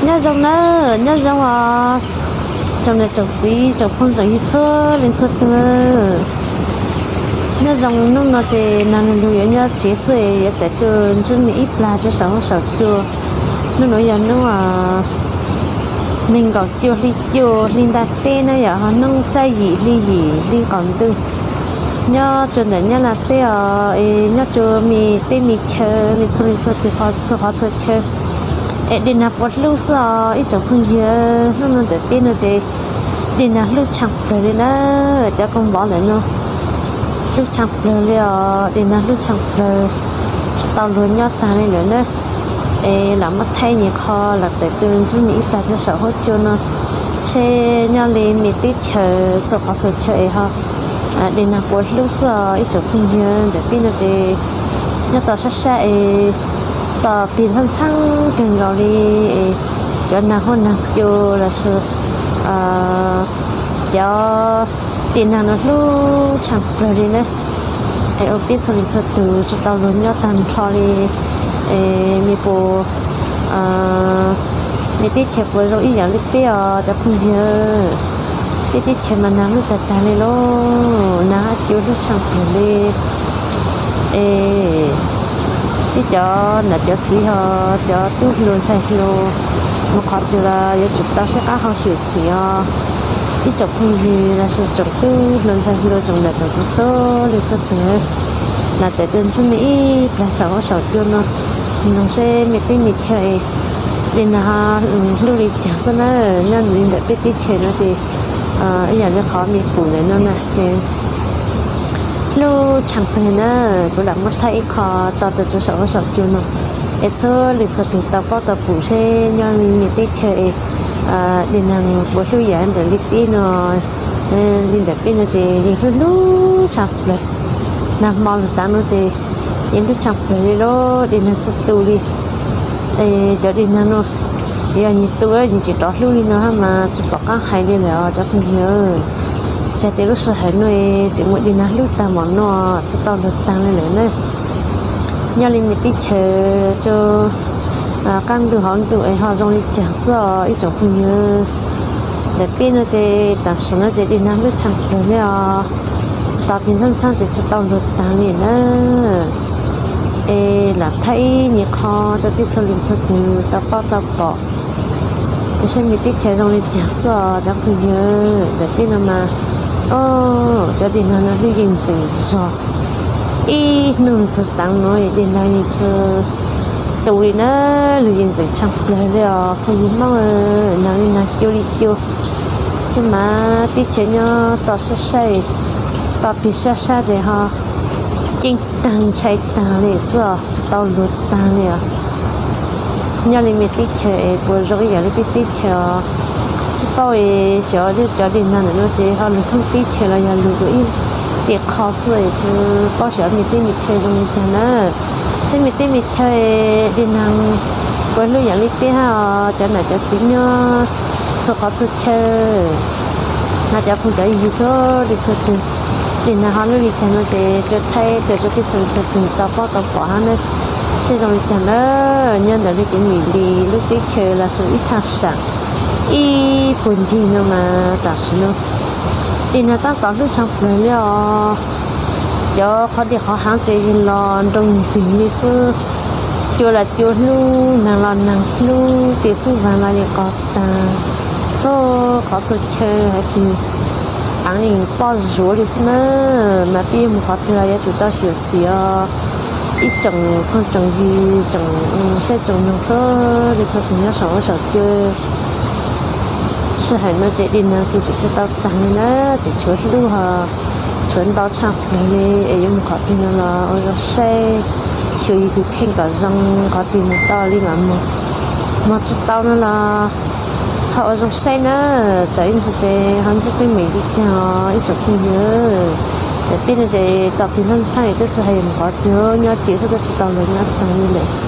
Nyob zoo nawb, nyob zoo os, tsoom niam tsoom txiv tsoom phooj tsoom ywg txhua leej txhua tug. Nyob zoo, hnub no ces nag lug lug yuav nyob tsev xwb, yuav tawm tuaj ntsib mej ib plag rua saum huab saum cua. Hnub no yog hnub neeg nkaum cuaj hli cuaj hli nta teb na yom, ho hnub xya yim hli yim hli qaum ntuj. Nyob rua ntawm Nyab Laj teb os, es nyob rua mej teb mej chaw, mej txhua leej txhua tug, txhua qhov txhua chaw es dej nag puas hlub xwb os ib tsoom phooj ywg. Hnub no ntawm peb no ces dej nag hlub tshaaj plawg le na, cov koo npov ntawm no hlub tshaaj plawg le os, dej nag hlub tshaaj plawg, tsi tau luag nyob taag le lawm na. Es lam muab thaij nyem qho lam tawm tuaj ntsib mej ib plag rua saum huab cua no, seb nyob le mej teb chaws txhua qhov txhua chaw es ho dej nag puas hlub xwb os ib tsoom phooj ywg. Ntawm peb no ces nyob tau sab sab es tau pig ntxhab ntxhab kawg nkaus li es cov nag huab nag cua lossis cov dej nag no hlub tshaaj plawg le na. Es ua peb txhua leej txhua tug tsi tau luag nyob taag nrho le, es mej puas, mej teb chaws puas zoo ib yaam le peb os cov phooj ywg. Peb teb chaws mas nag hlub taag taag le lauj, nag hab cua hlub tshaaj plawg le. Es peb cov nam cov txiv ho cov tub hluas ntxhais hluas mus qhov twg los yuav tsum tau sib qab hau xyuam xim os ib tsoom phooj ywg lossis tsoom tub hluas ntxhais hluas tsoom nam tsoom txiv txhua leej txhua tug. Lam tawm tuaj ntsib mej ib plag saum huab saum cua no, noog seb mej teb mej chaw es dej nag ho hlub le caag xwb na. Nyob li ntawm peb teb chaws no ces ib yaam le qhov mej pum ntawm no na ces hlub tshaaj plawg na. Kuv lam muab thaij ib qho tso tuaj rua saum huab saum cua no es txhua leej txhua tug tau paub tau pum seb nyob li mej teb chaws es dej nag puas hlub yaam ntawm li peb no. Li ntawm peb no ces yeej hlub hlub tshaaj plawg. Nag hmo lug taav no ces yeej hlub tshaaj plawg le lauj, dej nag tsi tu le. Es cov dej nag no yog nyias tu nyias tseem rov hlub li no hab mas tsi pom qaab hais le lawm os cov phooj ywg. Txawm tias lub sij hawm no tseem muaj dej nag hlub taag npaum no tsi tau luag taag le lawm na. Nyob li mej teb chaws rua qaab ntuj hauv ntuj es ho zoo li caag xwb os ib tsoom phooj ywg. Ntawm peb no ces tam sim no ces dej nag hlub tshaaj plawg le os, tau pig ntxhab ntxhab ces tsi tau luag taag le na. Es lam thaij ib nyem qho rua peb txhua leej txhua tug tau paub tau pom es seb mej teb chaws zoo li caag xwb os cov phooj ywg. Ntawm peb no mas cov dej nag no lug yeej ntxeem zog, ib nub lug txug taav no dej nag yeej tsi tu li na, lug yeej ntxeem tshaaj plawg le os phooj ywg Hmoob. Nag li nag cua li cua xwb mas teb chaws nyob toj sab sab, toj peg sab sab ces ho ceeb taag ntshai taag le xwb os, tsi tau luag taag le os. Nyob li mej teb chaws es puas zoo ib yaam li peb teb chaws os? Tsi paub es xyov cov dej nag ntawm no ces ho lug thoob teb chaws los yog lug dua ib tim qho xwb es tsi paub xyov mej teb mej chaw zoo li caag na. Seb mej teb mej chaw dej nag puas hlub yaam li peb hab os cov nam cov txiv nyob txhua qhov txhua chaw. Hab cov phooj cov ywg txhua leej txhua tug, dej nag ho hlub li caag no ces tsuas thaij tuaj rua peb txhua leej txhua tug tau paub tau pom hab na. Seb zoo li caag na, nyob ntawm lub teeb meem li lub teb chaws lossis ib thaaj saam ib puag ncig no mas tam sim no dej nag taab tom hlub tshaaj plawg le os. Cov qhov dej qhov haav ces yeej los nroo ntig le xwb. Cua los cua hlub, naag los naag hlub, tej xub vaag los yeej qog taag. Txhua qhov txhua chaw haiv tug aav yeej poj zuav le xwb na. Mas peb yuav mus qhov twg los yuav tsum tau xyuam xim os ib tsoom phooj tsoom ywg, tsoom saib tsoom noog txhua leej txhua tug nyob saum huab saum cua. Sij hawm no ces dej nag kuj tseem tsi tau taag le na, tseem tshuav hlub ho tshuav ntau tshaaj plawg le es yuav mus qhov twg no los ua zoo saib, xyuas yug tug kheej kom zoo, qhov twg mus tau li mam mus, moog tsi tau no los ho ua zoo saib na. Tsam ib ntsis ces ho ntsib teeb meem li caag os ib tsoom phooj ywg. Ntawm peb no ces tau pig ntxhab ntxhab es tuaj tsi has yuav mus qhov twg, nyob tsev xwb tuaj tsi tau luag nyob taag le lawm.